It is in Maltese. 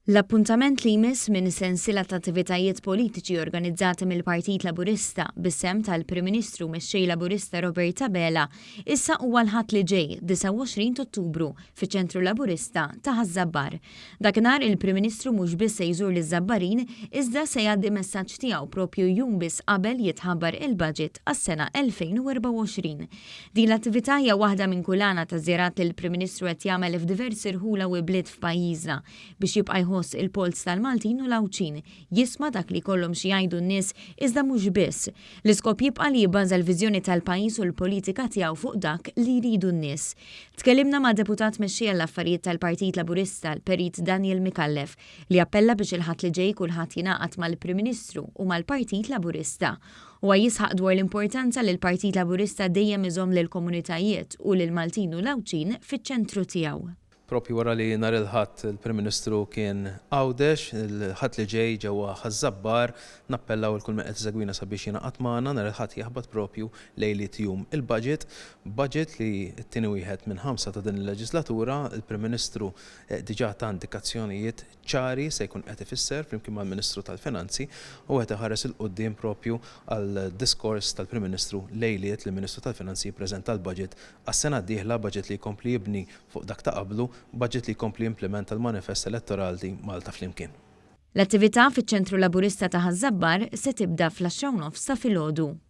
L-appuntament li jmiss minn sensiela ta' attivitajiet politiċi organizzati mill-Partit Laburista bis-sehem tal-Prim Ministru u Mexxej Laburista Robert Abela issa huwa l-Ħadd li ġej, 29 t'Ottubru, fiċ-Ċentru Laburista ta' Ħaż-Żabbar. Dakinhar il-Prim Ministru mhux biss se jżur liż-Żabbarin iżda se jgħaddi messaġġ tiegħu proprju jum biss qabel jitħabbar il-budget għas-sena 2024. Din l-attività hija waħda minn kulana ta' żjarat li l-Prim Ministru qed jagħmel f'diversi rħula u ibliet f'pajjiżna biex jibqa' jħoss il-polz tal-Maltin u l-Għawdxin, jisma' dak li jkollhom xi jgħidu n-nies iżda mhux biss. L-iskop jibqa' li jibbaża l-viżjoni tal-pajjiż u l-politika tiegħu fuq dak li jridu n-nies. Tkellimna mad-Deputat Mexxej għall-Affarijiet tal-Partit Laburista, l-Perit Daniel Micallef, li appella biex il-Ħadd li ġej kulħadd jingħaqad mal-Prim Ministru u mal-Partit Laburista. Huwa jisħaq dwar l-importanza li l-Partit Laburista dejjem iżomm lill-komunitajiet u lill-Maltin u l-Għawdxin fiċ-ċentru tiegħu. Proprju wara li nhar il-Ħadd il-Prim Ministru kien Għawdex, il-Ħadd li ġej ġewwa Ħaż-Żabbar, nappellaw 'il kull min qed isegwina sabiex jingħaqad magħna. Nhar il-Ħadd jaħbat proprju lejliet jum il-budget. Budget li t-tieni wieħed minn ħamsa ta' din il-leġislatura, il-Prim Ministru diġà ta indikazzjonijiet ċari se jkun qed ifisser flimkien mal-Ministru tal-Finanzi u qed iħares 'il quddiem proprju għall-diskors tal-Prim Ministru lejliet li l-Ministru tal-Finanzi jippreżenta l-budget għas-sena d-dieħla, budget li jkompli jibni fuq dak ta' qablu, budget li jkompli jimplimenta l-manifest elettoralti Malta Flimkien. L-attività fiċ-Ċentru Laburista ta' Ħaż-Żabbar se tibda fl-għaxra u nofs ta' filgħodu.